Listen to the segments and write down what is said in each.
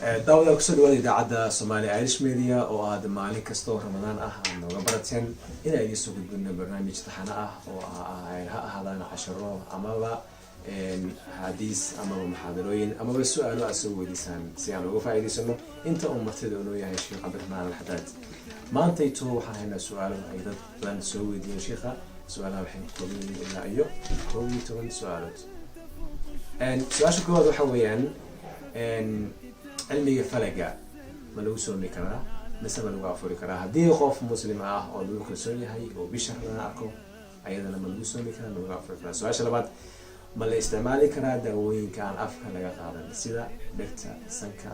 Daawadaal, kusoo dhawaada idaacadda Somali Irish Media oo aad maalin kastoo Ramadaan ah aad nooga barateen inaan idiin soo gudbino barnaamij taxano ah oo ha ahaadaan casharo amaba axaadiis amaba muxaadarooyin amaba su-aalo aad soo weydiisaan si aan uga faa'iidaysano inta uu martida unoo yahay Sheekh Cabdiraxmaan Alxadaad. Maantayto waxaan haynaa su-aalo ay dad badan soo weydiiyeen sheikha. Su-aalaha waxay ka kooban yihiin ilaa iyo 11 su-aalood. Su-aasha koowaad waxa weeyaan, cilmiga falaga ma lagu soomi karaa mise ma lagu afuri karaa? Haddii qof Muslim ah oo lagu kalsoon yahay oo bisha Ramadaan arko, ayadana ma lagu soomi karaa, ma lagu afuri karaa? Su-aasha labaad, ma la isticmaali karaa daawooyinka aan afka laga qaadan, sida dhegta, sanka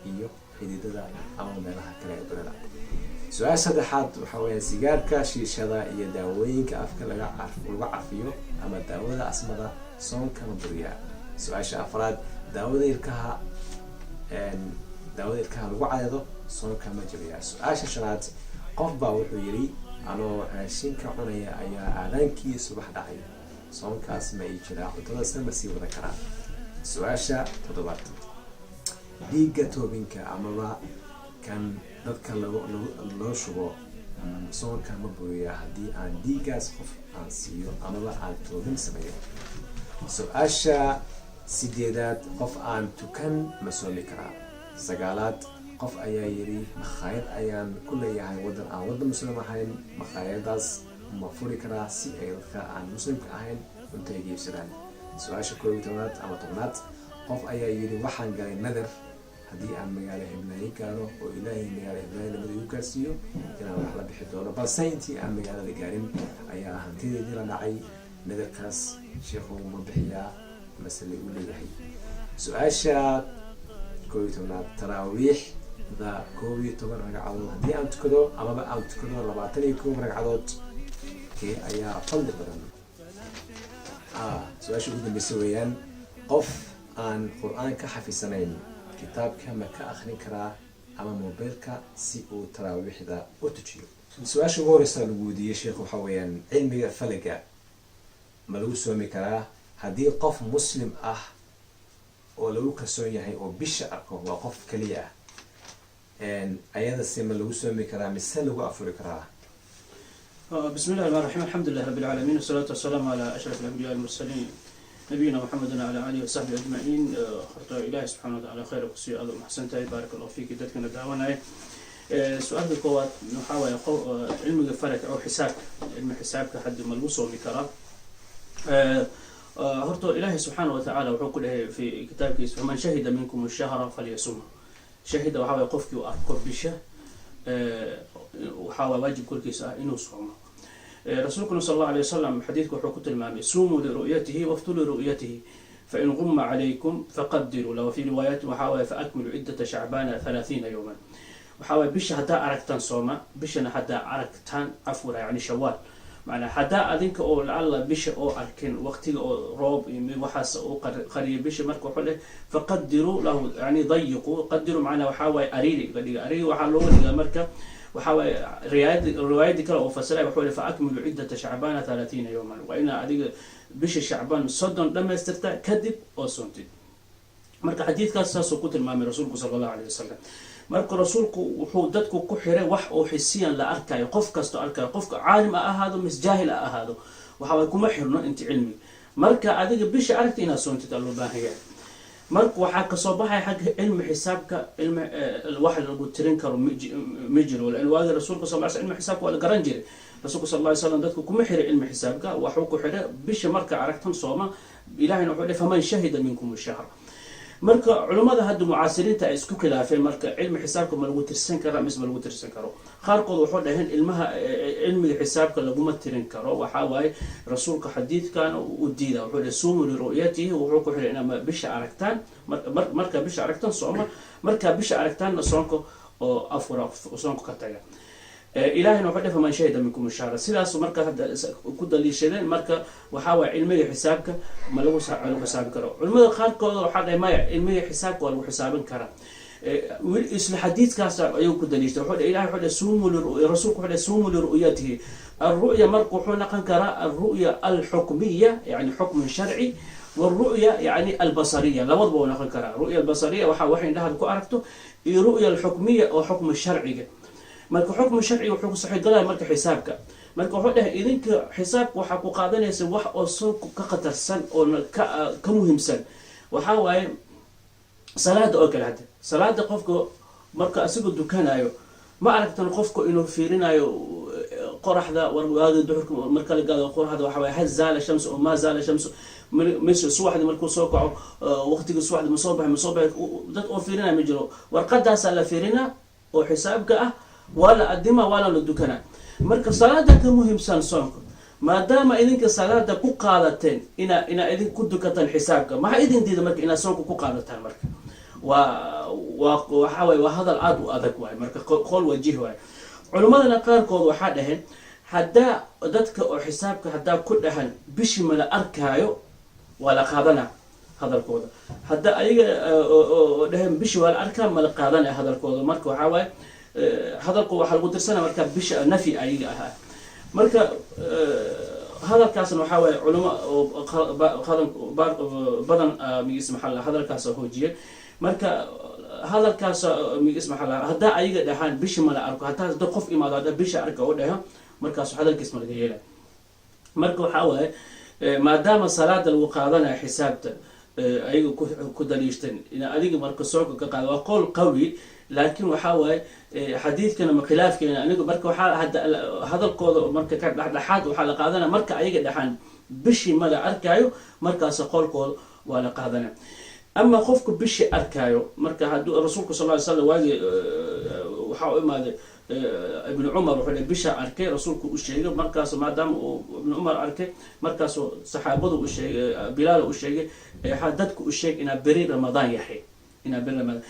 iyo xididada ama meelaha kale ee dunida? Su-aasha saddexaad waxaa weeyaan, sigaarka, shiishada iyo daawooyinka afka lagu carfiyo ama daawada asmada soonka ma buriyaa? Su-aasha afraad, daawada ilkaha lagu cadeedo soonka ma jabiyaa? Su-aasha shanaad, qof baa wuxuu yidhi, anoo raashinka cunaya ayaa aadaankii subax dhacay, soonkaas ma ii jiraa? Cuntadasna ma sii wada karaa? Su-aasha toddobaad, dhiigga toobinka amaba kan dadka loo shubo soonka ma buriyaa haddii aan dhiiggaas qof aan siiyo amaba aan toobin sameeyo? Su-aasha sideedaad, qof aan tukan ma soomi karaa? Sagaalaad, qof ayaa yidhi, makhaayad ayaan ku leeyahay waddan aan waddan Muslim ahayn, makhaayadaas ma furi karaa si ay dadka aan Muslimka ahayn cunto ay iibsadaan? Su-aasha 11aad ama 10aad, qof ayaa yidhi, waxaan galay nadar haddii aan magaalo heblaayo gaaro oo Ilaahay magaalo heblaayo nabada igu gaarsiiyo inaan wax la bixi doono, balse intii aan magaalada gaarin ayaa hantideedii la dhacay, nadarkaas sheikhu ma bixiyaa mase la igu leeyahay? Su-aasha 11aad, taraawiixda 11 ragcadood haddii aan tukado amaba aan tukado 21 ragcadood, kee ayaa fadli badan? Su-aasha ugu dambeysa weeyaan, qof aan Qur-aan ka xafisanayn kitaabka ma ka akrin karaa ama mobilka si uu taraawiixda u tujiyo? Su-aasha ugu horeysa lagu weydiiyey sheikh waxaa weeyaan, cilmiga falaga ma lagu soomi karaa haddii qof Muslim ah oo lagu kalsoon yahay oo bisha arko, waa qof keliya ah, ayada se ma lagu soomi karaa mise lagu afuri karaa? بسم الله الرحمن الرحيم، الحمد لله رب العالمين، والصلاة والسلام على أشرف الأنبياء المرسلين، نبينا محمد وعلى آله وصحبه أجمعين. Horta Ilaahay subxaana watacaala khayr ku siiyo, aad u maxsantahay, baaraka Allahu fiiki. Dadkana daawanaya, su-aalka koowaad waxaa waaye, cilmiga falaka oo xisaabka, cilmi xisaabka haddi ma lagu soomi karaa? Horta Ilaahay subxaana watacaala wuxuu ku dhahay fi kitaabkiisa: فمن شهد منكم الشهر فليصمه. Shahida waxaa waye qofkii uu arko bisha, waxaa waa waajib korkiisa ah inuu soomo. Rasuulkuna sal Allahu alay wasalam xadiidka wuxuu ku tilmaamay: صوموا لرؤيته وأفطروا لرؤيته، فإن غم عليكم فقدروا له. وفي روايات waxaa waye: فأكملوا عدة شعبان 30 يوما. Waxaa waye, bisha haddaa aragtaan sooma, bishana haddaa aragtaan afura, yani Shawaal. Macnaa haddaa adinka oo lacalla bisha oo arkin, waqtiga oo roob iyo waxaas uu qariyay bisha, marka wuxuu leh: فقدروا له، yani ضيقوا، قدروا macnaa waxaa waaye ariiri ga dhiga. Ariiri waxaa looga dhigaa marka waxaa waaye riwaayadii kale oo fasiray wuxuu leh: فأكملوا عدة شعبان 30 يوما. Waa inaa adiga bisha Shacbaan 30 dhamaystirta, kadib oo soontid. Marka xadiidkaas saasuu ku tilmaamay rasuulku sala Allahu alayh wasalam. Marka rasuulku wuxuu dadku ku xiray wax oo xisiyan la arkayo, qof kastoo arkayo, qofka caalim ha ahaado mis jaahil ha ahaado, waxa waay kuma xirno inta cilmiga. Marka adiga bisha aragta inaad soontid aa loo baahan yahay. Marka waxaa kasoo baxaya xagga cilmi xisaabka, cilmi wax lagu tirin karo ma jiro, lan waagi rasuulka sal ly sl cilmi xisaabka waa la garan jiray. Rasuulka sal ly slam dadku kuma xiray cilmi xisaabka, waxuu ku xiray bisha marka aragtan sooma. Ilahayna wuxuu ley: فمن شهد منكم الشهر. Marka culimmada hadda mucaasiriinta ay isku khilaafeen, marka cilmi xisaabka ma lagu tirsan karaa mise ma lagu tirsan karo? Qaarkood wuxuu dhaheen ilmaha cilmiga xisaabka laguma tirin karo. Waxaa waaye rasuulka xadiidkan u diida, wuxuu dhahay: صوموا لرؤيته. Wuxuu ku xiray inaa bisha aragtaan, markaa bisha aragtaan sooma, markaa bisha aragtaanna soonka oo afura, soonka ka taga. Ilahayna wuxuu dhahay: فمن شهد منكم الشهر. Sidaas marka hadda ku daliishadeen. Marka waxaa waaya cilmiga xisaabka ma lagu xisaabi karo. Culimada qaarkooda waxaa dhahay: maya, cilmiga xisaabka waa lagu xisaabin karaa. Isla xadiidkaas ayuu ku daliishtay. Wuxuu dhahay ilahay, wuxuu dhahay rasuulku wuxuu dhahay: صوموا لرؤيته. الرؤية marka wuxuu noqon karaa الرؤية الحكمية، yani xukmun sharci. Waru'ya yani albasariya labadaba waa noqon karaa. Ru'ya albasariya waxaa wax indhahaad ku aragto, iyo ru'ya alxukmiya oo xukmi sharciga. Marka xukmi sharciga wuxuu kusaxigalaya marka xisaabka. Marka wuxuu dhahay, idinka xisaabka waxaa ku qaadanaysa wax oo soonka ka khatarsan oo ka muhiimsan. Waxaa waaye salaada oo kale. Hadda salaada qofka marka asigoo dukanayo, ma aragtan qofku inuu fiirinayo qoraxda, waagi duxurka marka la gaado qoraxda, waxa waye hal zaala shamsu oo ma zaala shamsu, mise subaxdii markuu soo kaco, waqtigii subaxdii ma soo baxay, ma soo baxay, dad oo fiirinaya ma jiro. Warqadaasaa la fiirinaa oo xisaabka ah, waa la adima, waana la dukanaa. Marka salaada ka muhiimsan soonka. Maadaama idinka salaada ku qaadateen inaa idin ku dukataan xisaabka, maxaa idin diida marka inaad soonka ku qaadataan? Marka waa waxa waye waa hadal aada u adag waay. Marka qol wajih waay. Culimmadana qaarkood waxaa dhaheen, haddaa dadka oo xisaabka haddaa ku dhahan bishii mala arkaayo, waa la qaadanaa hadalkooda. Hadda ayaga oo dhaheen bishii waa la arkaa, mala qaadanaya hadalkooda. Marka waxaa waaye hadalku waxaa lagu dirsanaya marka bisha nafyi ayaga ahaa. Marka hadalkaasna waxaa waaye culimo oo badan migis maxaa la hadalkaas hoojiyay. Marka hadalkaas migis maxaa la haddaa ayaga dhahaan bishi mala arko, haddaa hadda qof imaado hadda bisha arka oo dhaho, markaas hadalkiis ma laga yeela. Marka waxaa waaye, maadaama salaada lagu qaadanayo xisaabta, ayaga ku daliishteen in adiga marka soonka ka qaada, waa qowl qawi. Laakiin waxaa waaye xadiidkana ma khilaafkeena anigu. Marka waxaa hadda hadalkooda marka ka dhexdhexaad waxaa la qaadanaya marka ayaga dhaxaan bishii ma la arkaayo, markaas qowlkooda waa la qaadanaya. Ama qofku bishii arkaayo, marka hadduu rasuulku sal ly slam waagi waxaa u imaaday Ibnu Cumar, wuxuu dhahay bisha arkay, rasuulku u sheegay. Markaas maadaama uu Ibnu Cumar arkay, markaasuu saxaabadu u sheegay, Bilaal u sheegay, dadku u sheeg inaa beri Ramadaan yahay, inaa beri Ramadaan.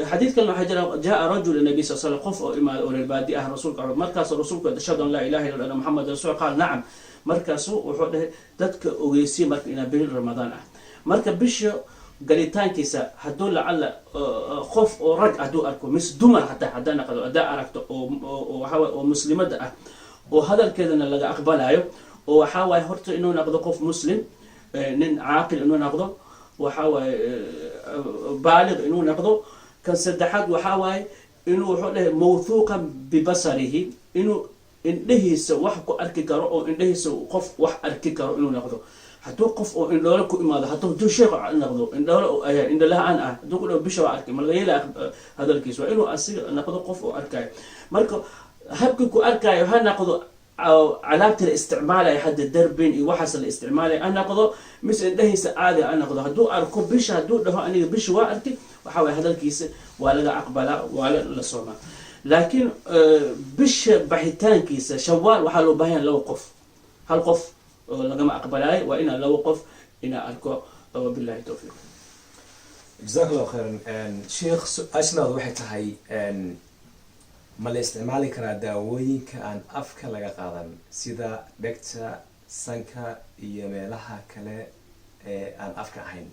Xadiid kalena waxaa jira, jaa rajul nabi sal slam, qof oo imaaday oo reer baadi ah rasuulka. Markaasuu rasuulku "Ashhadu an laa ilaha illa anna Muxammad rasul." Qaal "Nacam." Markaasu wuxuu dhahay, dadka ogeysiye marka inaa beri Ramadaan ah. Marka bisha galitaankiisa hadduu lacala qof oo rag hadduu arko mise dumar, hataa haddaa naqdo, haddaa aragto oo waxaa waye oo muslimada ah oo hadalkeedana laga aqbalayo, oo waxaa waaye horta inuu noqdo qof muslim, nin caaqil inuu noqdo, waxaa waaye baaliq inuu noqdo. Kan saddexaad waxaa waaye inuu wuxuu dhahay mawthuuqan bibasarihi, inuu indhehiisa wax ku arki karo, oo indhehiisa qof wax arki karo inuu noqdo. Hadduu qof oo indhoole ku imaado, hadduu sheekh noqdo indhoole indhola-aan ah, hadduu ku dhaho bisha waa arkay, malaga yeela hadalkiisa. Waa inuu asiga noqdo qof oo arkayo. Marka habkii ku arkayo ha noqdo calaabta la isticmaalayo hadda, darbin iyo waxaas la isticmaalayo ha noqdo, mise indhahiisa caadi ha noqdo. Hadduu arko bisha, hadduu dhaho "Aniga bisha waa arkay," waxa waye hadalkiisa waa laga aqbalaa, waa la soomaa. Laakiin bisha baxitaankiisa Shawaal waxaa loo baahan yahay laba qof. Hal qof oo lagama aqbalaayo, waa inaa laba qof inaa arko. Wabillahi towfiiq. Jazaak Allahu khayran, sheekh. Su-aashanaadu waxay tahay, ma la isticmaali karaa daawooyinka aan afka laga qaadan, sida dhegta, sanka iyo meelaha kale ee aan afka ahayn?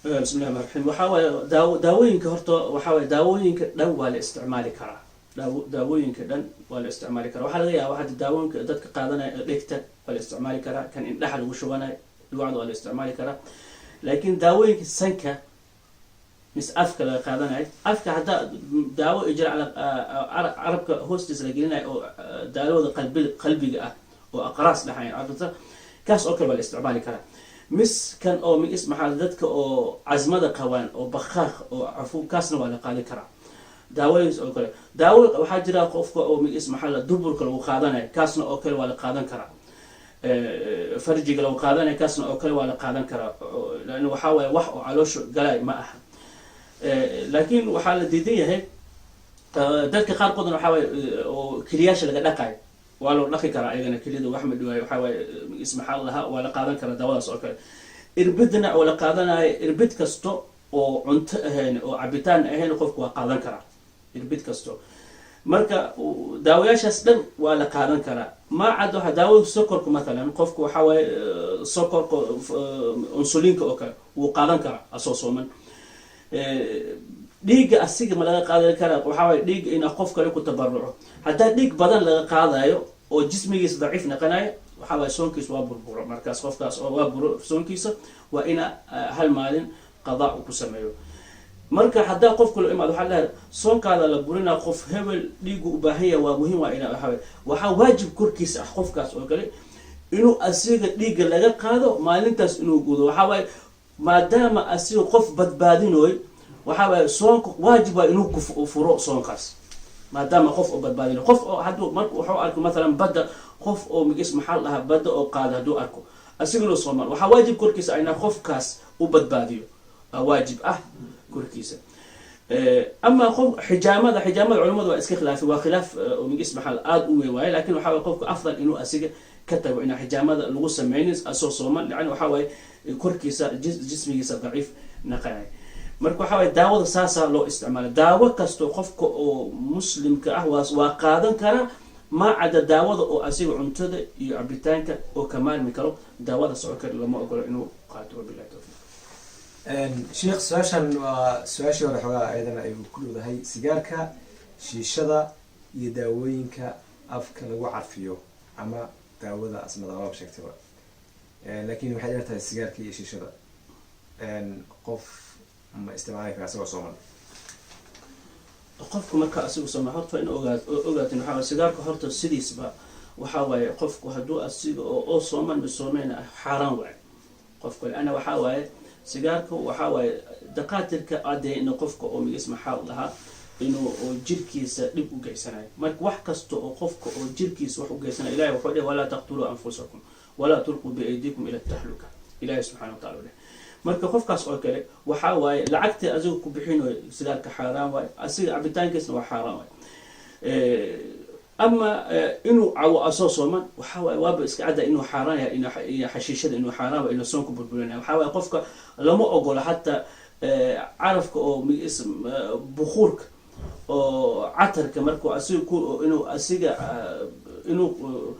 Bismi llahi raxmaan raxiim. Waxaa waaye daawooyinka horta, waxaa waaye daawooyinka dhan waa la isticmaali karaa. Daawooyinka dhan waa la isticmaali karaa. Waxaa laga yaaba hadda daawooyinka dadka qaadanaya, dhegta waa la isticmaali karaa, kan indhaha lagu shubanayo, dhuwacda waa la isticmaali karaa. Laakiin daawooyinka sanka mise afka laga qaadanayo, afka haddaa daawo ijra carabka hoostiisa la gelinayo oo daawada qalbiga ah oo aqraas dhaxayn carabta, kaas oo kale waa la isticmaali karaa. Mis kan oo mis maxaa dadka oo casmada qabaan oo bakhaaq oo cafu, kaasna waa la qaadi karaa daawooyinkaas oo kale. Daawo waxaa jira qofka oo mis maxaa la duburka lagu qaadanayo, kaasna oo kale waa la qaadan karaa. Farjiga lagu qaadanayo, kaasna oo kale waa la qaadan karaa, laanna waxaa waaye wax oo caloosha galay ma aha. Laakiin waxaa la diidan yahay dadka qaarkoodna waxaa waaye oo keliyaasha laga dhaqayo, waa loo dhaqi karaa ayagana keliyada, wax ma dhawaayo. Waxaa waaye ismaxaa lahaa, waa la qaadan karaa daawadaas oo kale. Irbidna oo la qaadanayo, irbid kasto oo cunto ahayn oo cabitaan ahayn, qofku waa qaadan karaa irbid kasto. Marka daawayaashaas dhan waa la qaadan karaa. Ma cad waxa daawada sokorka mathalan, qofku waxaa waaye sokorka insulinka oo kale wuu qaadan karaa asoo sooman. Dhiigga asiga ma laga qaadan karaa? Waxaa waaye dhiigga inaa qof kale ku tabaruco, haddaa dhiig badan laga qaadayo oo jismigiisa daciif naqanayo. Waxaa waaye soonkiisa waa burburo markaas qofkaas oo waa buro soonkiisa, waa ina hal maalin qadaa uu ku sameeyo. Marka haddaa qofka loo imaado, waxaa leedahay soonkaada la burinaa, qof hebel dhiigu u baahan yahay, waa muhiim, waa ina waxaa waajib korkiisa ah qofkaas oo kale inuu asiga dhiigga laga qaado, maalintaas inuu gudo. Waxaa waaye maadaama asiga qof badbaadinooy, waxaa waaye soonka waajib waa inuu ku furo soonkaas, maadaama qof oo badbaadinayo. Qof oo hadduu marka wuxuu arko mathalan badda, qof oo migis maxaa la dhahaa badda oo qaada hadduu arko asiguna soomaan, waxaa waajib korkiisa inaa qofkaas u badbaadiyo, waa waajib ah korkiisa. Ama qof xijaamada culimadu waa iska khilaafay, waa khilaaf migis maxaa aada u weyn waaye, lakin waxaa waye qofka afdal inuu asiga ka tago, inaa xijaamada lagu sameynin asoo sooman, yani waxaa waaye korkiisa jismigiisa daciif naqanay. Marka waxaa waye daawada saasaa loo isticmaala. Daawo kasto qofka oo muslimka ah waa qaadan karaa, maa cada daawada oo asiga cuntada iyo cabitaanka oo ka maarmi karo. Daawada socon kara lama ogolo inuu qaato. Wabillahi tawfiiq. Sheekh, su-aashan waa su-aashii hore xoogaa ayadana ay ku dhowdahay. Sigaarka, shiishada iyo daawooyinka afka lagu carfiyo ama daawada asmada waaba sheegtayba, laakiin waxay dheer tahay sigaarka iyo shiishada, qof ma isticmaali karaa isagoo sooman? Qofku marka asigu sooma, horta waa in ogaatin waxaa waye sigaarka horta sidiisba waxaa waaye qofku hadduu asiga oo sooman misoomeyna xaaraan waaye qofka, leanna waxaa waaye sigaarka waxaa waaye daqaatirka caddeey in qofka oo migis maxaa lahaa inuu oo jirkiisa dhib u geysanayo. Marka wax kasta oo qofka oo jirkiisa wax u geysanayo, Ilahi wuxuu dheh: "Walaa taqtuluu anfusakum walaa tulquu biaydiikum ila tahluka." Ilahi subxana wa tacala dheh. Marka qofkaas oo kale waxaa waaye lacagta asiga ku bixinayo sigaarka xaaraan waaye, asiga cabitaankiisna waa xaaraan waaye. Ama inuu cawo asoo sooman, waxaa waaye waaba iska cadda inuu xaaraan yahay, iyo xashiishada inuu xaaraan waay, inuu soonku burburinaya. Waxaa waaye qofka lama ogolo xataa carafka oo bukhuurka oo catarka, markuu asiga ku inuu asiga inuu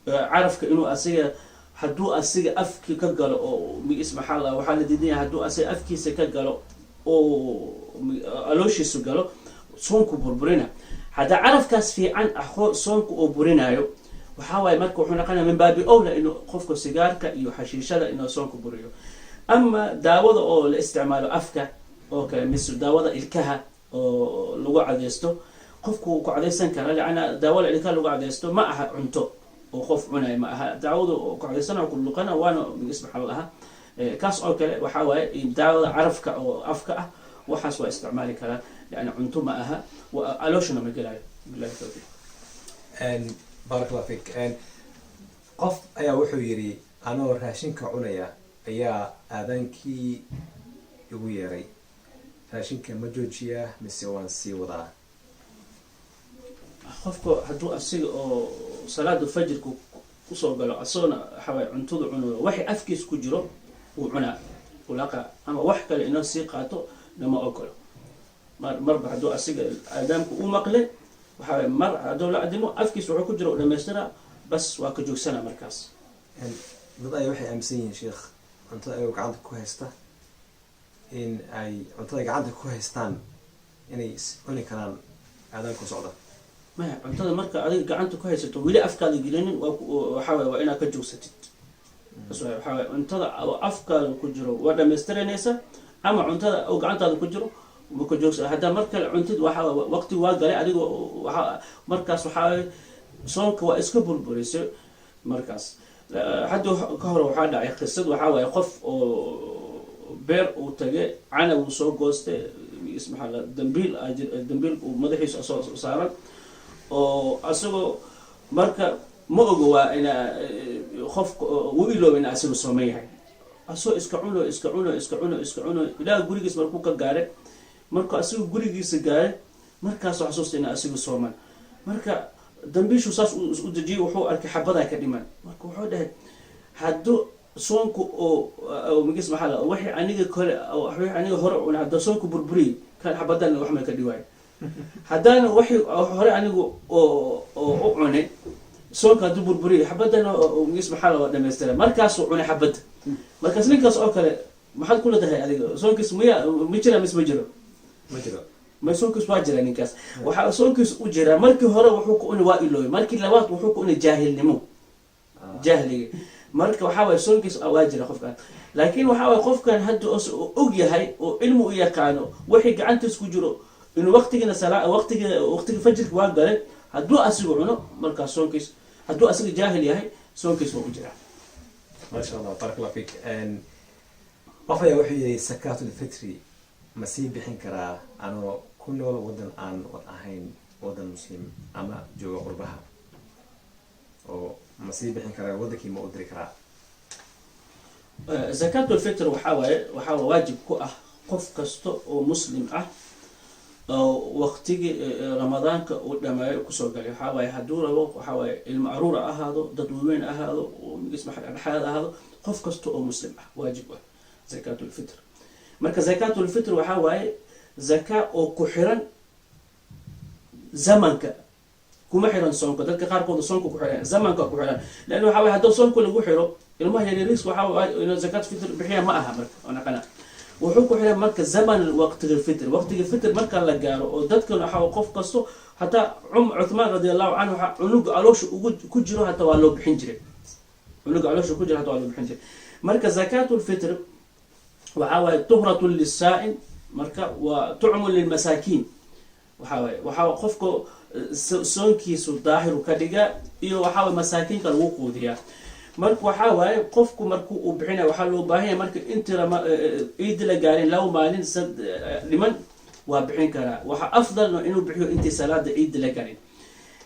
carafka inuu asiga hadduu asiga afki ka galo oo migis maxaa la waxaa la diidan yahay, hadduu asiga afkiisa ka galo oo alooshiisu galo, soonku burburina. Hadda carafkaas fiican ah soonku oo burinayo, waxaa waaye marka wuxuu noqonaya min baabi owla inuu qofka sigaarka iyo xashiishada inuu soonku buriyo. Ama daawada oo la isticmaalo afka oo kale, mise daawada ilkaha oo lagu cadeysto, qofku wuu ku cadaysan karaa, leanna daawada ilkaha lagu cadeysto ma aha cunto oo qof cunayo ma aha. Daawada oo ku cadaysana ku luqana waana migis maxaa la dhahaa kaas oo kale waxaa waaye daawada carafka oo afka ah, waxaas waa isticmaali karaa, leanna cunto ma aha, alooshana ma gelayo. Billahi tawfiiq. Baarak Allah fik. Qof ayaa wuxuu yidhi: "Anoo raashinka cunaya ayaa aadaankii igu yeeray, raashinka ma joojiyaa mise waan sii wadaa?" Qofka hadduu asiga oo salaada fajirka kusoo galo, asagoona waxaa waye cuntada cunayo, waxay afkiis ku jiro uu cunaa ulaqa ama wax kale inoo sii qaato lama ogolo. Marba hadduu asiga aadaamka u maqle, waxaa waye mar hadduu la adimo, afkiis wuxuu ku jiro u dhamaystira, bas waa ka joogsana markaas. Dad ayaa waxay aaminsan yihiin, sheekh, cuntada ayagoo gacanta ku haysta in ay cuntada gacanta ku haystaan inay cuni karaan aadaanku socda. Maya, cuntada marka adiga gacanta ku haysato, weli afkaada gelinin, waxaa waye waa inaad ka joogsatid. Bas waxaa waye cuntada oo afkaada ku jiro waa dhamaystiranaysa, ama cuntada oo gacantaada ku jiro ma ka joogsa. Haddaa mar kale cuntid, waxa waqti waa galay adiga, waxa markaas waxaa waye soonka waa iska burburisay markaas. Hadda ka hor waxaa dhacay qisad, waxaa waaye qof oo beer uu tagay, canab uu soo goostay, maxaa la dambiil dambiil uu madaxiisa soo saaran oo asagoo marka ma ogo, waa ina qofka wuu ilooba ina asiga sooman yahay, asagoo iska cuno, iska cuno, iska cuno, iska cuno, ilaa gurigiis markuu ka gaaray. Markuu asiga gurigiisa gaaray, markaasuu xasuusta ina asiga sooman. Marka dambiishu saas u dejiyay, wuxuu arkay xabadaa ka dhiman. Marka wuxuu dhahay: "Hadduu soonku oo migis maxaa la wixii aniga kole, wixii aniga hore cuna, hadduu soonku burburiyey, kan xabadan wax ma ka dhiwaay. Haddaana wixii hore anigu oo u cunay soonka hadduu burburiyey, xabadan migis maxaa la waa dhamaystira." Markaasuu cunay xabadda. Markaas ninkaas oo kale maxaad kula tahay adiga? Soonkiis miya ma jira mise ma jiro? Ma jiro. Ma soonkiis waa jira. Ninkaas waxaa soonkiis u jiraa, markii hore wuxuu ku uni waa iloobay, markii labaad wuxuu ku uni jaahilnimo. Jahliga marka waxaa waye soonkiis waa jira qofkan, laakiin waxaa waye qofkan hadda og yahay oo cilmi u yaqaano wixii gacantiis ku jiro inuu waqtigina waqtiga waqtiga fajirka waa galay, hadduu asigu cuno markaas soonkiis, hadduu asiga jaahil yahay, soonkiis waa u jiraa. Maasha Allah, barak Allah fiik. Qof ayaa wuxuu yidhi: sakaatulfitri ma sii bixin karaa anoo ku nool waddan aan ahayn waddan Muslim ama jooga qurbaha, oo ma sii bixin karaa, waddankii ma u diri karaa? Zakaatulfitr waxaa waaye waxaa waajib ku ah qof kasta oo Muslim ah oo waqtigii Ramadaanka uu dhameeyo kusoo galay. Waxaa waaye hadduu rabo, waxaa waaye ilmo aruur ha ahaado, dad waaweyn ahaado, dhexaad ahaado, qof kasta oo Muslim ah waajib ah zakaatulfitr. Marka zakaatulfitr waxaa waaye zaka oo ku xiran zamanka, kuma xiran soonka. Dadka qaarkooda soonka ku xiran, zamanka ku xiran leanna waxa waye hadduu soonka lagu xiro ilmaha yaryariis, waxa waaye inuu zakaat fitr bixiya ma aha. Marka oo naqana wuxuu ku xiran marka zaman waqtiga fitr, waqtiga fitr marka la gaaro oo dadkan waxa qof kasto, hataa Cuthmaan radi Allahu canhu, waxa cunuga caloosha ugu ku jiro hataa waa loo bixin jiray. Cunuga caloosha ku jiro hataa waa loo bixin jiray. Marka zakaatulfitr waxaa waaye tuhratun lisaa'im, marka waa tucmun lilmasaakiin. Waxaa waaye waxaa qofka soonkiisu daahiru ka dhigaa iyo waxaa waye masaakiinka lagu quudiyaa. Marka waxaa waaye qofku marku uu bixinaya waxaa loo baahan yahay marka intii ciidi la gaarin 2 maalin dhiman waa bixin karaa. Waxaa afdalna inuu bixiyo intii salaada ciidi la gaarin.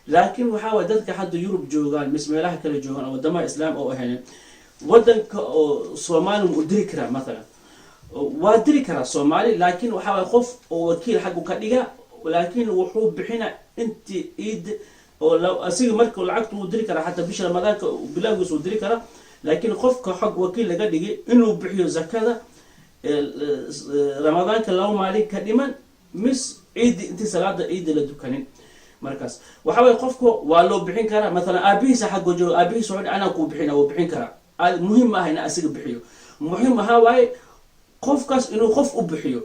Laakiin waxaa waye dadka hadda Yurub joogaan mis meelaha kale joogaan oo wadamaha Islaam oo ahayn, wadanka oo Soomaali ma u diri karaa? Mathalan waa diri karaa Soomaali, laakiin waxaa waye qof oo wakiil xaggu ka dhiga, laakiin wuxuu bixina intii ciid oo asiga marka lacagta wuu diri karaa, xataa bisha Ramadaanka bilowgiisa wuu diri karaa, laakiin qofka xog wakiil laga dhigay inuu bixiyo zakada Ramadaanka 2 maalin ka dhiman mis ciidi, intii salaada ciidi la dukanin. Markaas waxa waye qofka waa loo bixin karaa. Mathalan aabihiisa xagga jooga, aabihiisa wuxuu anaa kuu bixina, wuu bixin karaa. Muhim ma aha in asiga bixiyo, muhim ahaa waaye qofkaas inuu qof u bixiyo.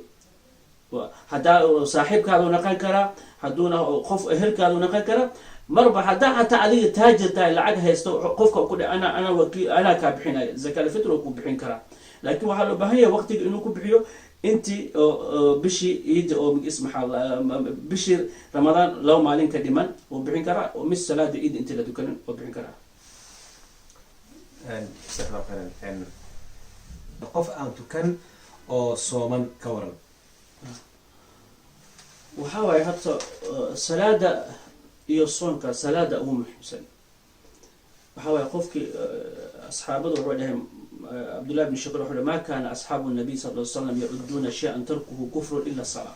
Haddaa saaxiibkaadu naqan karaa, hadduuna qof ehelkaadu naqan karaa, marba haddaa hataa adiga taajir tahay, lacag haysto, qofka ku dhe ana wakiil, anaa kaa bixinaya zakaalfitr, oo ku bixin karaa. Laakiin waxaa loo baahan yahay waqtiga inuu ku bixiyo intii bishii ciida oo maxaa bishii Ramadaan 2 maalin ka dhiman wuu bixin karaa, oo mis salaada ciida intii la dukanin wuu bixin karaa. Jazakallahu khayran. Qof aan tukan oo sooman ka waran? Waxaa waaye horta salaada iyo soonka salaada ugu muhiimsan. Waxaa waaye qofkii asxaabadu wuxuu dhaheen, Cabdullah bn Shakir wuxuu ma kaana asxaabu nabiy sal ly slam yacuduuna shay-an tarkuhu kufrun ila salaa.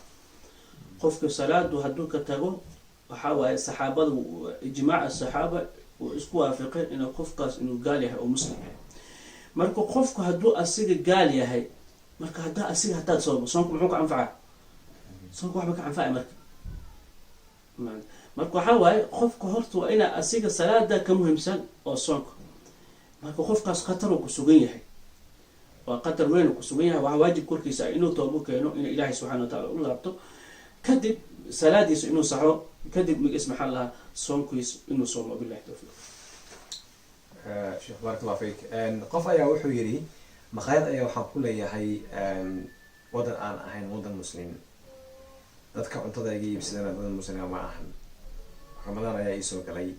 Qofka salaadu hadduu ka tago, waxaa waaye saxaabadu ijmaaca saxaaba uu isku waafiqeen inuu qofkaas inuu gaal yahay oo Muslim yahay. Marka qofku hadduu asiga gaal yahay, marka haddaa asiga haddaad soomo, soonku muxuu ka anfacaa? Soonku waxba ka anfacay. Marka waxaa waaye qofka horta waa inaa asiga salaada ka muhiimsan oo soonka. Marka qofkaas khatar uu ku sugan yahay, waa khatar weyn uu ku sugan yahay. Waxaa waajib korkiisa inuu toobo keeno, inuu Ilaahay subxana wa taala u laabto, kadib salaadiisa inuu saxo, kadib magis maxaa lahaa soonkiis inuu soomo. Billahi tawfiiq. Sheekh, barak Allah fiik. Qof ayaa wuxuu yidhi: maqaayad ayaa waxaan ku leeyahay waddan aan ahayn waddan Muslim, dadka cuntada iga iibsadana dad Muslima ma ahan. Ramadaan ayaa iisoo galay,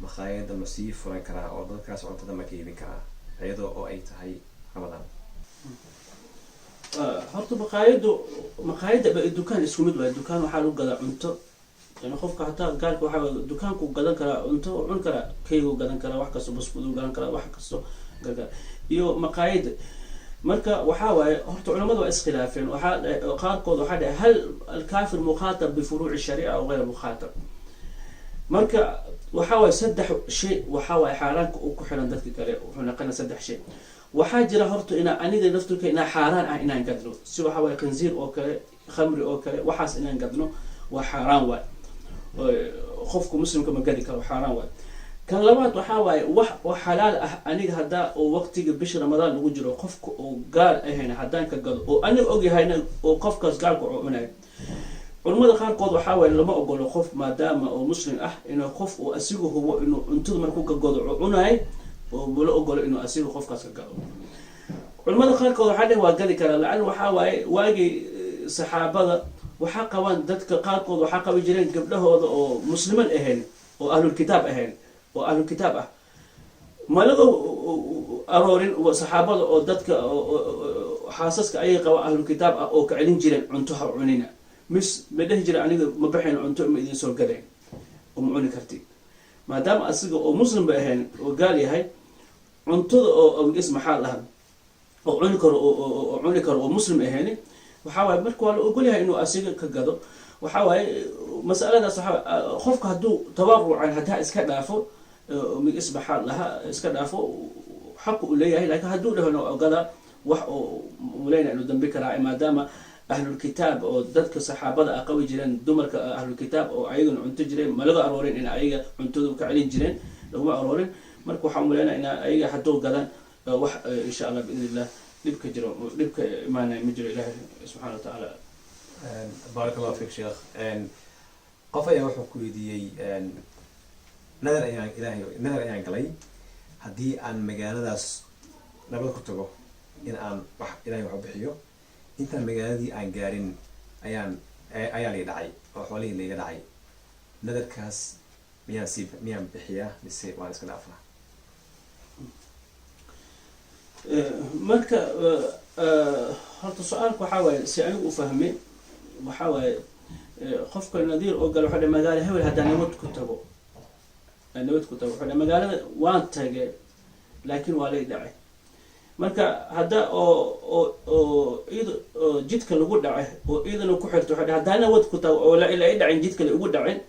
maqaayadda ma sii furan karaa oo dadkaas cuntada ma ka iibin karaa iyadoo oo ay tahay Ramadaan? Horta maqaayaddu, maqaayadda dukaan isku mid waay. Dukaan waxaa lagu gadaa cunto, yani qofka hataa gaalka waxaa dukaanku gadan karaa cunto, cun karaa, keygu gadan karaa, wax kasto, buskudu gadan karaa, wax kasto gadan karaa iyo maqaayadda. Marka waxaa waaye horta culamadu waa iskhilaafeen. Waxaa qaarkood waxaa dhahay: hal alkaafir mukhaatab bifuruuci shariica aw gayr mukhaatab? Marka waxaa waaye saddex shay waxaa waaye xaaraanka u ku xiran dadka kale wuxuu naqana. Saddex shay waxaa jira horta inaa aniga nafturka inaa xaaraan ah inaan gadno, si waxaa waaye khinziir oo kale, khamri oo kale, waxaas inaan gadno waa xaaraan waay. Qofku Muslimka ma gadi karo, xaaraan waay. Kan labaad waxaa waaye wax oo xalaal ah, aniga haddaa oo waqtiga bisha Ramadaan lagu jiro qofka oo gaal ahayn haddaan ka gado oo aniga ogyahayna oo qofkaas gaalka oo cunayo, culamada qaarkood waxaa waaye lama ogolo qof maadaama oo Muslim ah inuu qof uu asigu hubo inuu cuntada markuu ka godo cunayo. Oo mala ogolo inuu asiga qofkaas ka gado. Culimada qaarkood waxaa dheh waa gadi karaa, lacan waxaa waaye waagii saxaabada waxaa qabaan dadka qaarkood waxaa qabi jireen gabdhahooda oo musliman ahayn oo ahlulkitaab ahayn oo ahlulkitaab ah. Malaga aroorin saxaabada oo dadka xaasaska ayay qabaan ahlulkitaab ah oo ka celin jireen cunto ha cunina, mis ma dhehi jireen aniga ma baxayn, cunto ma idin soo gadeen oo ma cuni kartid, maadaama asiga oo muslimba ahayn oo gaal yahay, cuntada oo is maxaa laha oo cuni karo oo cuni karo oo muslim ahayn. Waxaa waaye marka waa la ogolyahay inuu asiga ka gado. Waxaa waaye masaladaas waxaa qofka hadduu tabarucan haddaa iska dhaafo, is maxaa laha iska dhaafo, xaq uu leeyahay. Laakiin hadduu dhaho ogada, wax oo muleynaya inuu dambi karaa, maadaama ahlulkitaab oo dadka saxaabada ah qabi jireen dumarka ahlulkitaab oo ayagana cunto jireen, ma laga aroorin in ayaga cuntada ka celin jireen, laguma aroorin. Marka waxaa muleynaya in ayaga hadduu gadan wax, insha Allah biidn illah, dhibka jiro, dhibka imaanaya ma jiro, Ilahi subxana wa tacaala. Baarak Allahu fiik, sheekh. Qof ayaa wuxuu ku weydiiyey: nadar ayaan Ilahay nadar ayaan galay haddii aan magaaladaas nabad ku tago in aan wax Ilahay wax u bixiyo. Intaan magaaladii aan gaarin ayaan ayaa lay dhacay oo xoolihii layga dhacay. Nadarkaas miyaan sii miyaan bixiyaa mise waan iska dhaafaa? Marka horta su-aalka waxaa waaye, si anigu u fahmay, waxaa waaye qofka nadiir oo gala waxa magaalo hebel haddaan nabad ku tago, nabad ku tago, wuxuu magaalada waan tage laakiin waa lay dhacay. Marka hadda oo iyada oo jidka lagu dhacay oo iyadana ku xirto, waxay haddaan nabad ku tago oo la i dhacin, jidka la igu dhacin,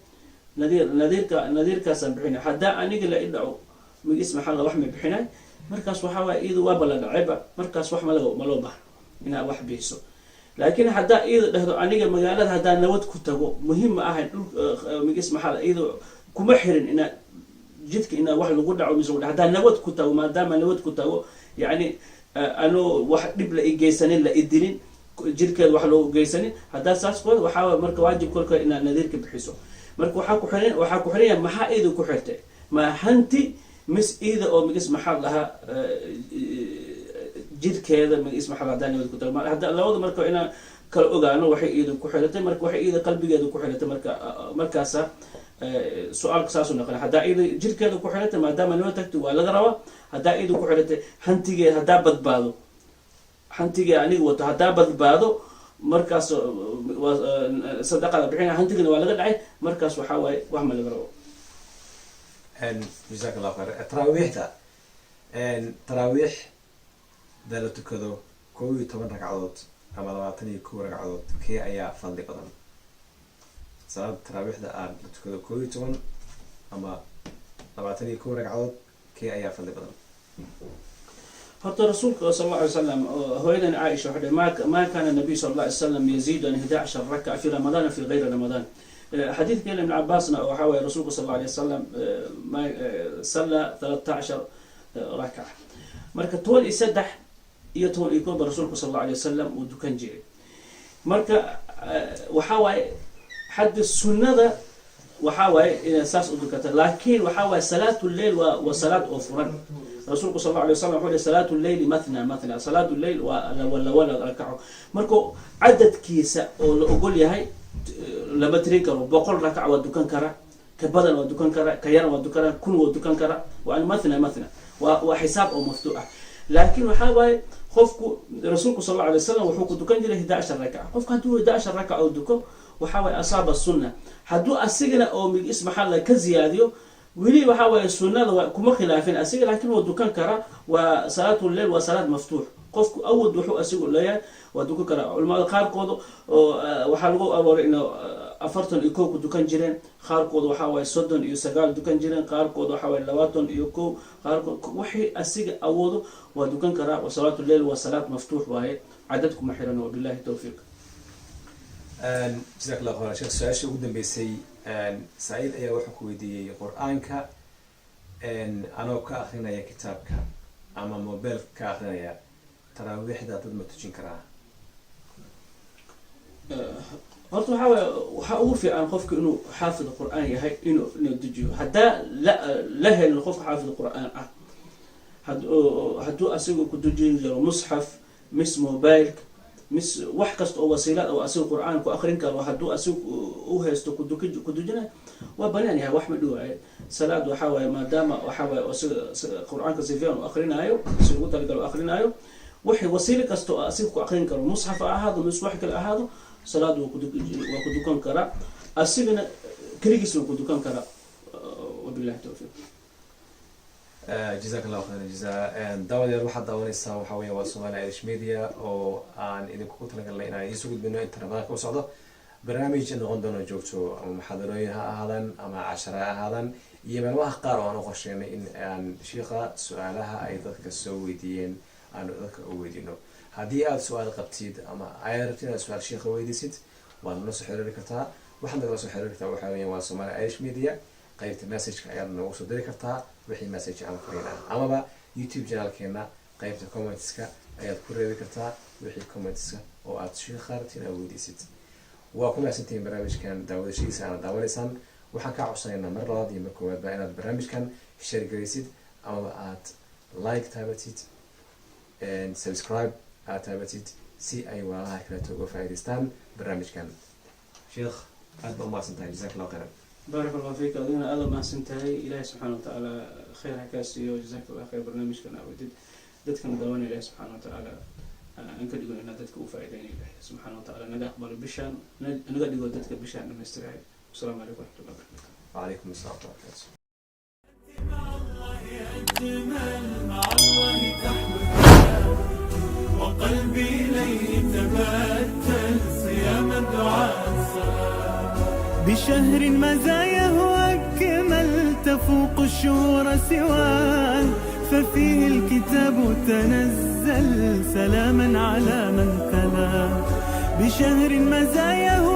nadiir nadiirka nadiirkaasaan bixinay. Haddaa aniga la i dhaco, magis maxaa la wax ma bixinay. Markaas waxaa waaya iyada waaba la dhacayba, markaas wax malaga ma loo baahno inaad wax bixiso. Laakiin haddaa iyada dhahdo aniga magaalada haddaan nabad ku tago, muhiim ma ahayn dhul magis maxaa iyada kuma xirin inaad jidka inaa wax lagu dhaco mise lagu dhaco. Haddaan nabad ku tago, maadaama nabad ku tago, yacni anoo wax dhib la i geysanin, la i dilin, jirkeeda wax loogu geysanin, haddaa saas ku waxaa waay marka waajib kolka inaad nadiirka bixiso. Marka waxaa ku xiran yahay maxaa iyada ku xirtay, ma hanti mis iyada oo magis maxaa lahaa jirkeeda, magis maxaa haddaan nabad ku tago. Hadda labada marka inaan kala ogaano waxay iyada ku xiratay. Marka waxay iyada qalbigeeda ku xiratay, marka markaasa su-aalka saasuu noqona. Haddaa iyada jirkeeda ku xiratay, maadaama nabad tagto, waa laga rabaa. Haddaa iyada ku xiratay hantigeeda, haddaa badbaado hantigeeda aniga wato, haddaa badbaado, markaas waa sadaqada bixina, hantigana waa laga dhacay, markaas waxaa waaye wax ma laga rabo. Jazaak Allah khayr. Taraawiixda, taraawiixda la tukado 11 ragcadood ama 21 ragcadood, kee ayaa fadli badan? Salaada taraawiixda aan la tukado 11 ama 21 ragcadood, kee ayaa fadli badan? Horta rasuulka sal alla alay slam, hooyadan Caaisha waxay ma kaana nabiy sal alla alay slam yaziidu an 11 rakaca fi ramadana fi gayri ramadaan. Xadiidka ibn Cabaasna waxaa waye rasuulka sal alla alay wasalam ma salla 13 rakaca. Marka 13 iyo 11 ba rasuulka sal alla alay wasalam uu dukan jiray. Marka waxaa waaye xagga sunnada waxaa waaye inaad saas u dukata, laakiin waxaa waaye salaat lleil waa salaad oo furan. Rasuulku sal alla alay waslam wuxuu yihi: "Salaatu lleyli mathna mathna." Salaatu lleil waa laba laba rakaco. Marka cadadkiisa oo la ogol yahay lama tirin karo. 100 rakac waa dukan kara, ka badan waa dukan kara, ka yar waa dukan kara, 1000 waa dukan kara. Waa mathna mathna, waa xisaab oo maftuux ah. Laakiin waxaa waaye qofku rasuulku sal alla alay wasalam wuxuu ku dukan jiray 11 rakac. Qofku hadduu 11 rakac oo duko, waxaa waaye asaaba sunna. Hadduu asigana oo migis maxaa la ka ziyaadiyo, weli waxaa waaye sunnada waa kuma khilaafin asiga, laakiin waa dukan kara. Waa salaatu lleil, waa salaad maftuux. Qofku awood wuxuu asigu leeyahay waa dukan karaa. Culamada qaarkooda oo waxaa lagu arooray in 41 ku dukan jireen, qaarkood waxaa waaye 39 dukan jireen, qaarkood waxaa waaye 21, qaarkood waxay asiga awoodo waa dukan karaa. Wa salaatu lleil waa salaad maftuux waaye, cadad kuma xiran. Wabillahi towfiiq. Jazaak Allah khayr, sheekh. Su-aasha ugu dambeysay, saa-iil ayaa wuxuu ku weydiiyey: Qur-aanka anoo ka akrinaya kitaabka ama mobilka ka akrinaya, taraawiixda dad ma tujin karaa? Horta waxaa waye waxaa ugu fiican qofka inuu xaafid qur-aan yahay inuu dejiyo. Haddaa la helin qofka xaafid qur-aan ah. Hadduu asiga ku dujin jiro musxaf, mis mobileka, mis wax kasta oo wasiila oo asiga Qur'aan ku akrin karo, hadduu asiga u haysto ku dujinayo, waa banaan yahay, wax ma dhiwaayo salaad. Waxaa waaye, maadaama waxaa waaye asiga Qur'aanka si fiican u akrinaayo, si ugu talagalo u akrinaayo, wixii wasiilo kasta oo asiga ku akrin karo, musxaf ha ahaado mis wax kale ahaado, salaad waa ku dukan karaa, asigana keligiis waa ku dukan karaa. Wabillahi tawfiiq. Jazaak Allahu khayr jazaa. Daawadayaal, waxaad daawanaysaa waxaa weya waa Somali Irish Media oo aan idinkugu talagalnay inaan idiin gudbino inta Ramadaanka u socdo barnaamij noqon doono joogto, ama muxaadarooyin ha ahaadaan ama cashara ha ahaadaan, iyo maalmaha qaar oo aan u qorsheynay in aan shiiqa su-aalaha ay dadka soo weydiiyeen aanu dadka u weydiino. Haddii aad su-aal qabtid ama ayaad rabtid inaad su-aal shiiqa weydiisid, waad nala soo xiriiri kartaa. Waxaad nagala soo xiriiri kartaa waxaa weya waa Somali Irish Media. Qaybta messageka ayaad noogu soo diri kartaa wixii message ama fariin ah, amaba YouTube channelkeena qaybta commentska ayaad ku reebi kartaa wixii commentska oo aad shiikha rabtid inaad weydiisid. Waa ku mahadsantihiin barnaamijkan daawadashidiisa aana daawanaysaan. Waxaan kaa codsanaynaa mar labaad iyo mar koowaadba inaad barnaamijkan share garaysid, amaba aad like taabatid, subscribe aad taabatid, si ay walaalaha kaleeto uga faa'iidaystaan barnaamijkan. Sheekh, aad ba umahadsan tahay. Jazaak Allahu khayran. Baarak Allah fiik. Adigana aada umahadsan tahay. Ilaahi subxaana watacaala khayr ha kaa siiyo. Jazaak Allah khayr. Barnaamijkan aawadid dadkana daawana, Ilahi subxaana watacaala aan ka dhigo inaa dadka u faa'iideyna. Ilahi subxaana watacaala naga aqbalo bishaan, naga dhigo dadka bishaan dhamaystirahay. Wasalaamu calaykum waraxmatullah barakatu. وعليكم السلام ورحمة الله وبركاته. أجمل مع الله تحلو الحياة، وقلبي إليه تبتل، صياما دعاء الصلاة. بشهر مزاياه أكمل، تفوق الشهور سواه، ففيه الكتاب تنزل، سلاما على من تلا. بشهر مزاياه